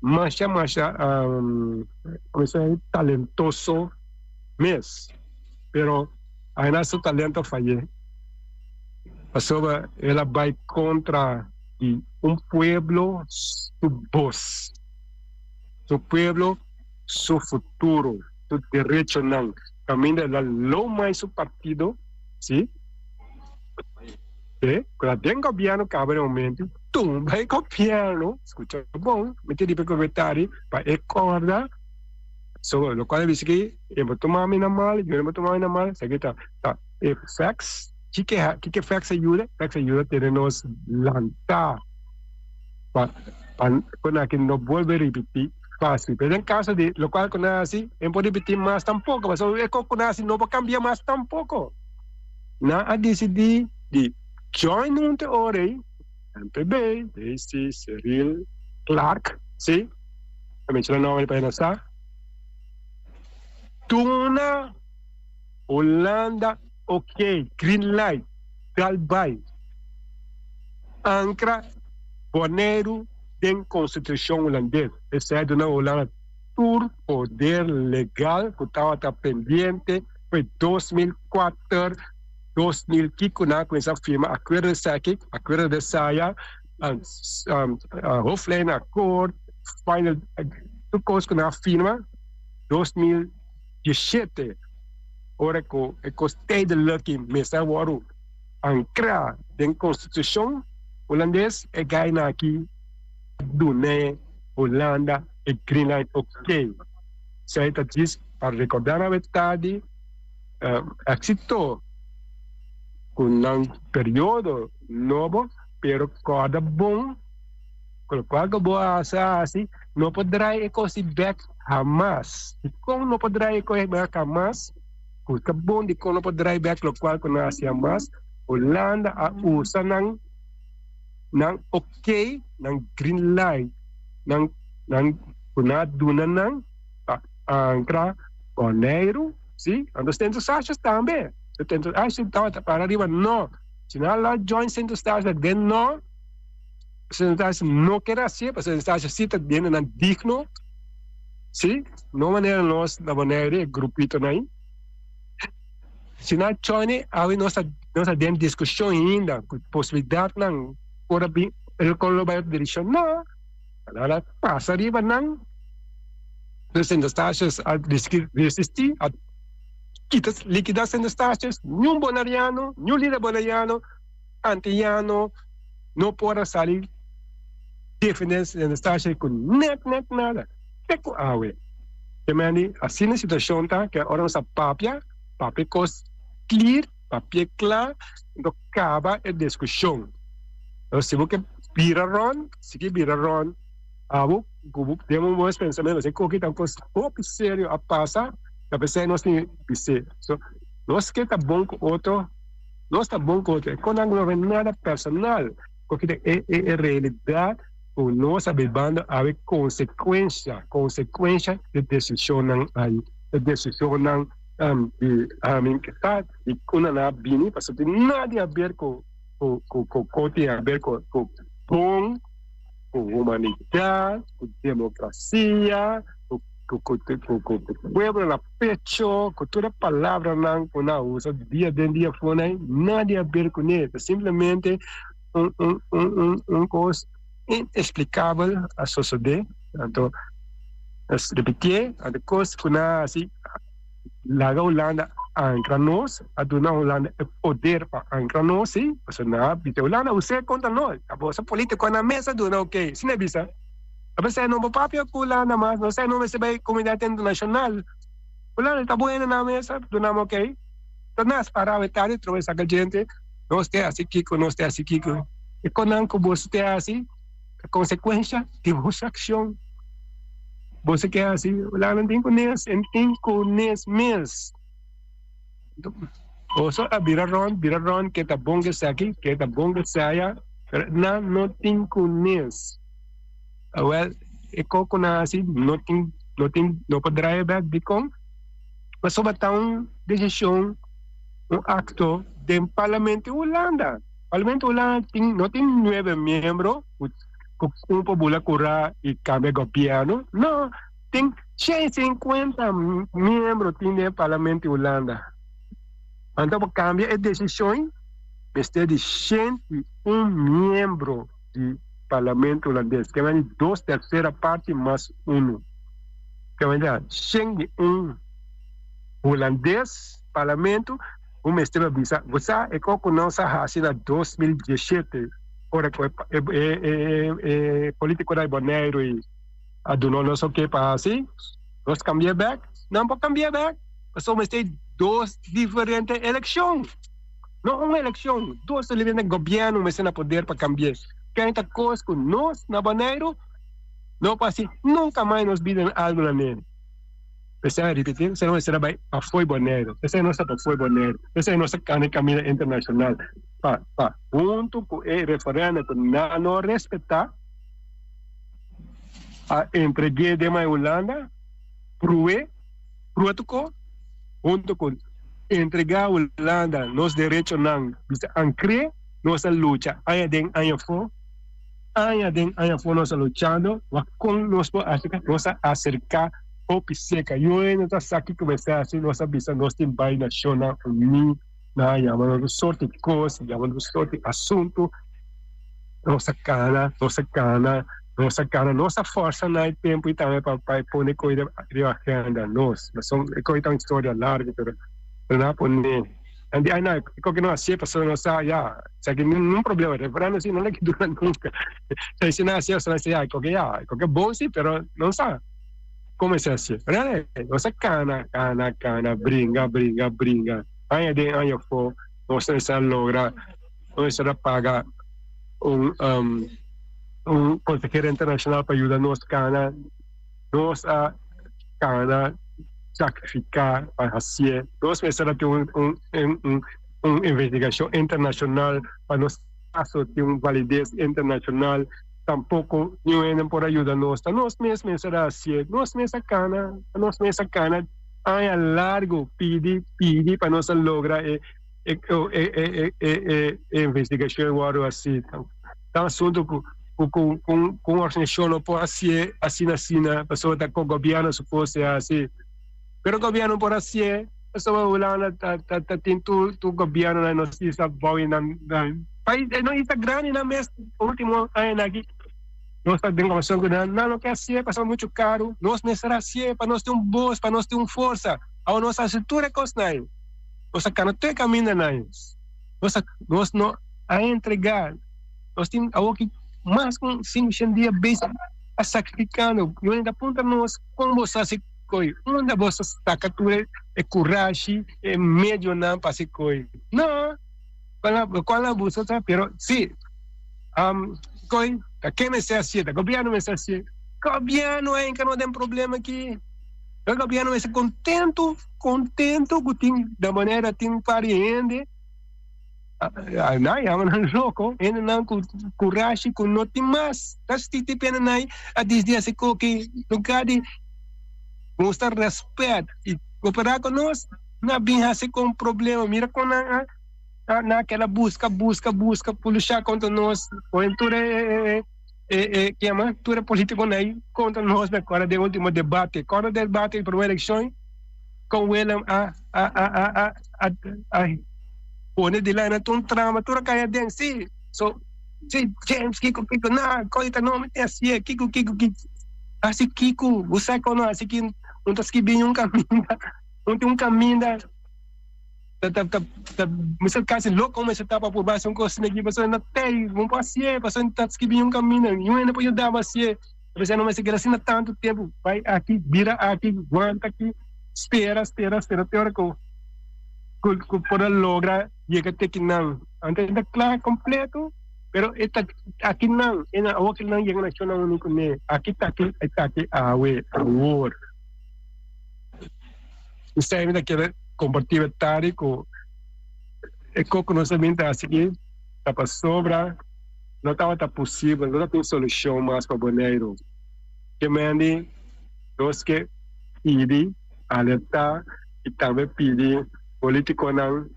Masha masha como talentoso mes pero aina su talento a fayé pasobra el a bay contra di un pueblo su bos, su pueblo su futuro, su derechonan caminda el a lomay su partido si. E ku ta den gobièrnu kaba den momento tumba e gobièrnu, skucha bon, mi ta riba e komentari pa e kòrda so lokual a bisa ki e bo tuma mi na mal, yo no bo tuma mi na mal, esaki ta ta e facts, kiko kiko facts a yuda? Facts a yuda tene nos lanta pa pa ku nan aki no bolbe ripití fásil, pero den kaso di lokual ku nan a hasi e no por ripití mas tampoko pasobra e kos ku nan a hasi no por kambia mas tampoko. Nan a disidí di join huntu e ora ei, MPB, Daisy, Cyril, Clark, sí, ta menciona nomber pa e nan sa, Duna Hulanda ok, green light, dal bai, ankra Boneiru den konstitushon hulandes. Esei duna Hulanda tur poder legal ku tabata pendiente Fue 2004, 2000 kiko nan a kuminsá firma akuerdo esaki, akuerdo de saya, hoofdlijnen akkoord, final, tur kos ku nan a firma 2017 ora ku e kos tijdelijk mester a wòrdu ankrá den konstitushon hulandes e gainan aki dun'é Hulanda e green light ok. Esei ta djis pa rekordá nan wetá di éksito ku nan periodo nobo, pero kòrda bon ku lokual ku bo a hasi no por drai e kos di bèk hamas. Dikon no por drai e kos di bèk hamas? Ku ta bon dikon no por drai bèk lokual ku nan a hasi hamas? Hulanda a usa nan nan okey, nan green light, nan nan ku nan a duna nan pa ankra Boneiru, si, anto Sint Eustatius tambe, Sint Eustatius tabata para riba no, si nan a laat join Sint Eustatius den no, Sint Eustatius no kere hasié, pasobra Sint Eustatius si ta hendenan digno, si, no manera nos na Boneiru e grupitonan ei, si nan a join e awe nos ta nos ta den diskushon ainda ku posibilidatnan por a bin el kon lo bai otro direkshon, no. Nan a pasa riba nan, dus Sint Eustatius a resistí, a kita, likidá Sint Eustatius, niun boneriano, niun lider boneriano, antiyano no por a sali defendé Sint Eustatius ku nèt nèt nada, te ku awe. Te mende asina e situashon ta ke ora nos a papia. Papia kos clear, papia kla, anto kaba e diskushon. Anto si bo ke bira rond, sigui bira rond, abo ku bo den un bos pensamentu, si koki ta un kos hopi serio a pasa, ta p'esei nos tin bis'é. So, nos ke ta bon ku otro, nos ta bon ku otro, e konan no ta nada personal, koki ta e e realidat ku nos a bibando awe konsekuensha, konsekuensha di desishonnan ai. E decisionnan di ami ta di cu nan a bini pasobra tin nada di haber cu cu tin haber cu bon, cu humanidad, cu democracia, cu cu pueblo na pecho, cu tur e palabranan cu nan a usa dia den dia afo nan, nada di haber cune, ta simplemente un un un cos inexplicabel a sosode, anto nos repitié, anto cos cu nan a haci laga Hulanda ancra nos, a duna Hulanda e poder pa ancra nos, si, pasobra nan a bisa Hulanda usted contra nos, abo so politiconan mes a duna ok, si nan a bisa, a pesar no por papia cu Hulanda mas, nos no mester bay comunidad internacional, Hulanda ta bueno nan mes a dunamo ok, ta nas parao e tardi trobe saca djente, nos te haci kico, nos te haci kico. E konan ku boso te hasi ta konsekuensha di boso akshon. Boso ke hasi wala nan tin ku nes, en tin ku nes mes. Boso a bira rònt, bira rònt, ke ta bon esaki, ke ta bon esaya, pero nan no tin ku nes. Awèl, e kos ku nan hasi no tin, no tin, no por draai bèk. Dikon? Pasobra ta un desishon, un akto den Parlamento di Hulanda. Parlamento Hulanda tin no tin nuebe miembro cu cu un por bula cura y cambia gobierno, no, tin 150 miembro tin den Parlamento Hulanda. Anto pa cambia e decision mester di 101 miembro di Parlamento Hulandes, ke mende dos tercera parti mas uno, ke mende 101 Hulandes Parlamento. Bo mester a bisa, Bo sa e kos ku nos a hasi na 2017, ora ku e politikonan di Boneiru a duna nos oke pa hasi, nos kambi'é bèk? Nan por kambi'é bèk, pasobra mester dos diferente elekshon, no un elekshon, dos diferente gobièrnu mester na poder pa kambi'é. Ken ta kos ku nos na Boneiru no por hasi nunka mas nos bida algu na nere. Esei a ripití, esei mester a bai pafó di Boneiru, esei nos ta pafó di Boneiru, esei nos ta kana e kaminda internashonal pa pa huntu ku e referèndum ku nan no respetá a entreg'é den mai Hulanda, pru'é, prua tuko huntu ku entregá Hulanda nos derechonan bisa ankr'é nos a lucha aña den aña afó, aña den aña afó nos a luchando wak kon nos por aserká, nos a aserká. Hopi seca. Yo e no ta sa kico mester haci, nos a bisa nos tin bay Nacionnan Uní, nan a yama nos un sorti cos, yama nos un sorti asunto, nos a cana, nos a cana, nos a cana, nos a forsa nan e tempo y tambe pa pa e pone coy riba agenda, nos, pasobra e coy ta un historia largo pero nan a pone, nan di ay no e coke no hacié pasobra nos sa ya, esaki ningun problema, referendum si no lo dura nunca, si nan hacié pasobra nan si ya e coke ya, e coke bon si pero no sa. Como esei hacié? Rene, nos a cana, cana, cana, bringa, bringa, bringa. Aña den, aña afó, nos a esei a logra, nos a paga un, um, un consehero internacional pa yuda nos cana. Nos a cana, sacrifica pa hacié. Nos mester a tin un, un, un, un investigacion internacional pa nos caso tin un validez internacional. Tampoco niun hende por a yuda nos. Ta nos mes mester a hacié. Nos mes a cana, ta nos mes a cana aña largo pidi, pidi pa nos a logra e e e e e investigacion wordo haci. Ta un asunto cu cu cu cu un organisacion no por hacié asina asina pasobra ta cu gobierno supos e haci. Pero gobierno no por hacié pasobra Hulanda ta ta ta tin tur tur gobiernonan nos isla bao y nan nan. Pais e no isla grandi nan mes ultimo añanan aki nos ta den conversacion cu nan, nan no ke hacié pasobra mucho caro, nos mester hacié pa nos tin un voz, pa nos tin un forsa, awor nos a haci tur e cosnan ayi, nos a cana tur e camindanan ayi, nos a nos no a entrega, nos tin awor ki mas cu cinco shen dia bes a sacrificando, y ta puntra nos con boso a haci. koi? Unda boso saka tur e kurashi, e medionan pa hasi koi? No! Cual abuso ta? Pero si, koi ta ken mester hacié? Ta gobierno mester hacié. Gobierno ainka no den problema aki. E gobierno mester contento, contento cu tin da manera tin un par di hende, nan yama nan loco, hendenan cu curashi cu no tin mas. Ta stiti pena nan a disdi haci koki lugar di mustra respet y coopera cu nos, nan a bin haci con problema. Mira con nan a. Na keda buska, buska, buska por lucha kontra nos. Oen tur e e e ke yama tur e politikonan ei kontra nos me akorda den ultimo debate. Kòrda debate di prome elekshon kon Willem a a a a a a a pone dilanti tur un trama tur a kai aden si so si James kiko kiko na koi ta no mi tin hasié kiko kiko kiko hasi kiko bo sa kono hasi ki un ta skibi un kaminda un tin un kaminda. Ta ta ta ta mester casi loco mester ta pa por basa un cos asina aki pasobra no tey bo por hacié pasobra ta skibi un camino niun hende por yuda bo hacié pasobra no mester keda asina tanto tempo bay aki bira aki wanta aki spera spera spera te ora cu cu por a logra yega te kinan anto ta cla completo pero e ta akinan e nan awor kinan yega nacionnan uni cune aki ta aki e ta aki awe awor. Esei mi ta kere kompartí e tardi ku e kos ku nos a bin ta hasi aki ta pasobra no tabata posibel, no tabatin solushon mas pa Boneiru. Ke mende nos ke pidi, alertá i tambe pidi polítikonan,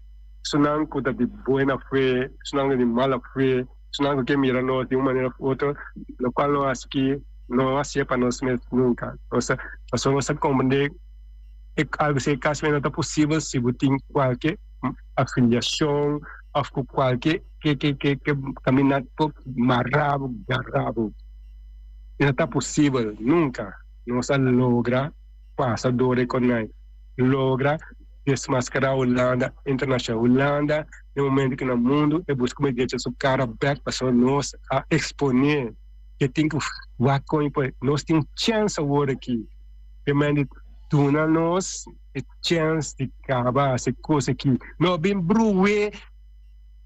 esunnan ku ta di buena fe, esunnan ku ta di mala fe, esunnan ku ke mira nos di un manera òf otro, lokual nos hasi aki no hasié pa nos mes nunka. Nos ta pasobra nos ta komprendé e algu si e kas no ta posibel si bo tin kualke afiliashon òf ku kualke ke ke ke ke kaminda por mara bo, gara bo. E no ta posibel nunka. Nos a logra pasa dor e konai, logra desmaskará Hulanda internashonal. Hulanda den momento ku na mundu e buska ku derecho su kara bèk pasobra nos a eksponé ke tin ku wak kon i nos tin chèns awor aki. E mende duna nos e chèns di kaba hasi kos aki. No bin bruwe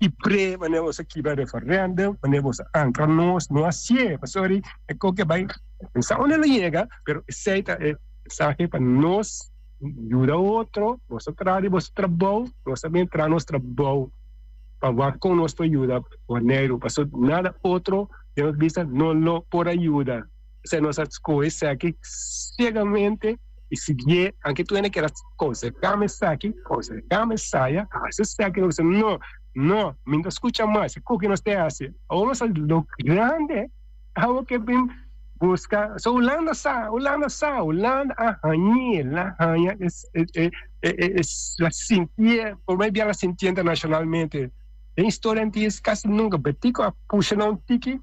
i pre manera boso a kibra referèndum, manera boso a ankra nos, no hasié. Pasobra e kos ke bai, no sa unda lo yega, pero esei ta e mensahe pa nos yuda otro. Boso traha di boso trabou, nos ta bin traha nos trabou pa wak kon nos por yuda Boneiru. Pasobra nada otro den nos bista no lo por a yuda. Esei nos a skohe esaki siegamente i siguié, anke tur hende keda konsehá esaki, konsehá esaya, hasi esaki, nos bisa no, no, mi no ta skucha mas, e koki nos ta hasi. Awor nos a lo grande, awor ke bin buska, so Hulanda sa, Hulanda sa, Hulanda a hañ'é, la haña e e la sintié, por mai bia la sintié internashonalmente. Den historia antes kasi nunka, Betico a pusha nan un tiki.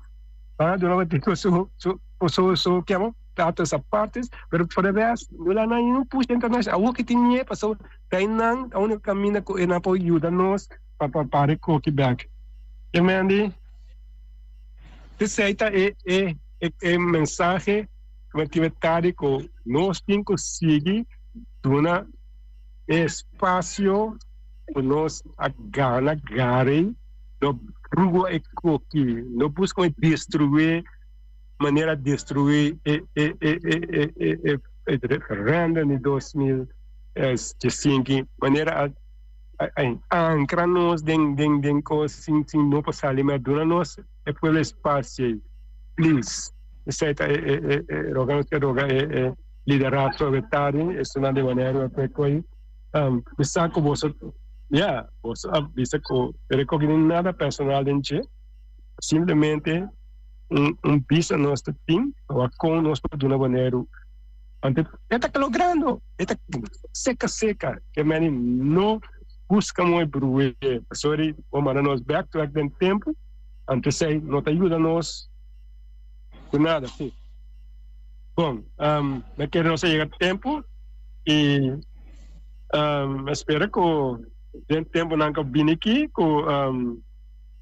Van a duna Betico su su su su kiamo datos apartes, pero por de res no la nan un push internacional. Awor ki tin ñe paso ta nan ta unico caminda cu e nan por yuda nos pa pa para e koki bek. Ke mendi esey ta e e e mensahe cu mi tin tardi cu nos tin cu sigui duna e espacio cu nos a gana gari. No brua e koki, no buska un destruí manera destruí e e e e e e e e referendum di 2015 manera a a ankra nos den den den kos sin sin no por sali mas duna nos e pueblo espacio ei please esei ta e e e e roga nos ke roga e e liderato awetari esunnan di manera ku e koi Mi sa ku boso, ya, boso a bisa ku e rekogi no nada personal den dje, simplemente un un bisa nos ta tin pa wak kon nos por duna Boneiru. Anto e ta logrando, e ta seka seka, ke meni no buska mooi bruhe, pasobra di bo manda nos bek trek den tempu, anto esei no ta yuda nos ku nada. Bon, mi kere nos a yega tempu. I mi spera ku den tempunan ku bini aki ku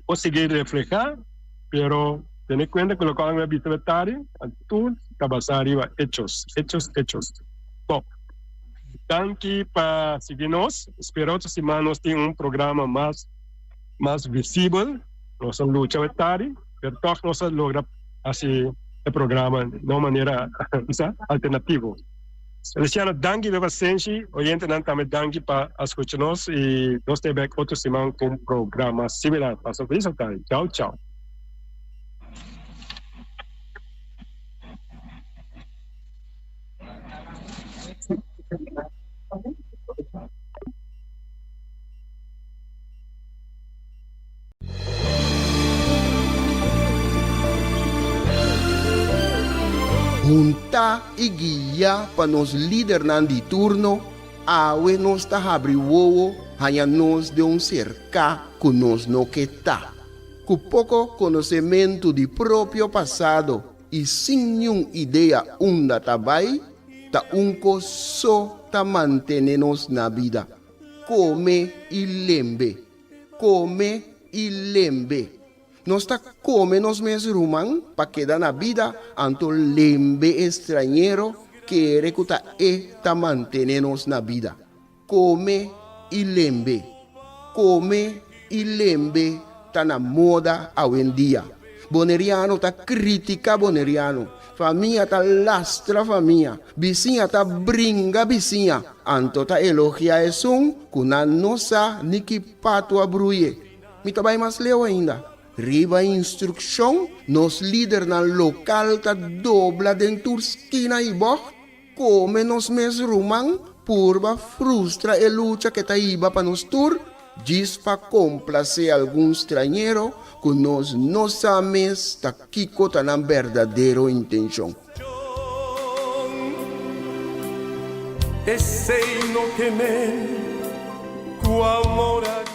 por sigui reflehá, pero tene kuenta ku lokual mi a bisa tardi, tur ta basá riba hechos, hechos, hechos. Bon, danki pa sigui nos. Spera otro siman nos tin un programa mas mas visibel. Nos a lucha wet tari, pero tog nos a logra hasi e programa na un manera bisa alternativo. Luciano, danki pa e pasenshi. Oyentenan tambe danki pa a skucha nos i nos ta e bek otro siman ku un programa similar. Pasa un felis atardi. Chao, chao. Huntá i guiá pa nos lidernan di turno, awe nos ta habri wowo haña nos den un serká ku nos no ke ta. Ku poko konosementu di propio pasado i sin niun idea unda ta bai, ta un kos so ta mantene nos na bida, kome i lembe. Kome i lembe. Nos ta kome nos mes ruman pa keda na bida, anto lembe e strañero kere ku ta e ta mantene nos na bida. Kome i lembe. Kome i lembe ta na moda awendia. Boneriano ta kritika boneriano, famia ta lastra famia, bisiña ta bringa bisiña, anto ta elogia esun ku nan no sa ni ki patu a bruye. Mi ta bai mas leu ainda. Riba instrukshon, nos lidernan lokal ta dobla den tur skina i bògt, Kome nos mes ruman purba frustra e lucha ke ta hiba pa nos tur, djis pa komplasé algun strañero ku nos no sa mes ta kiko ta nan berdadero intenshon. Esei no ke men ku amor a.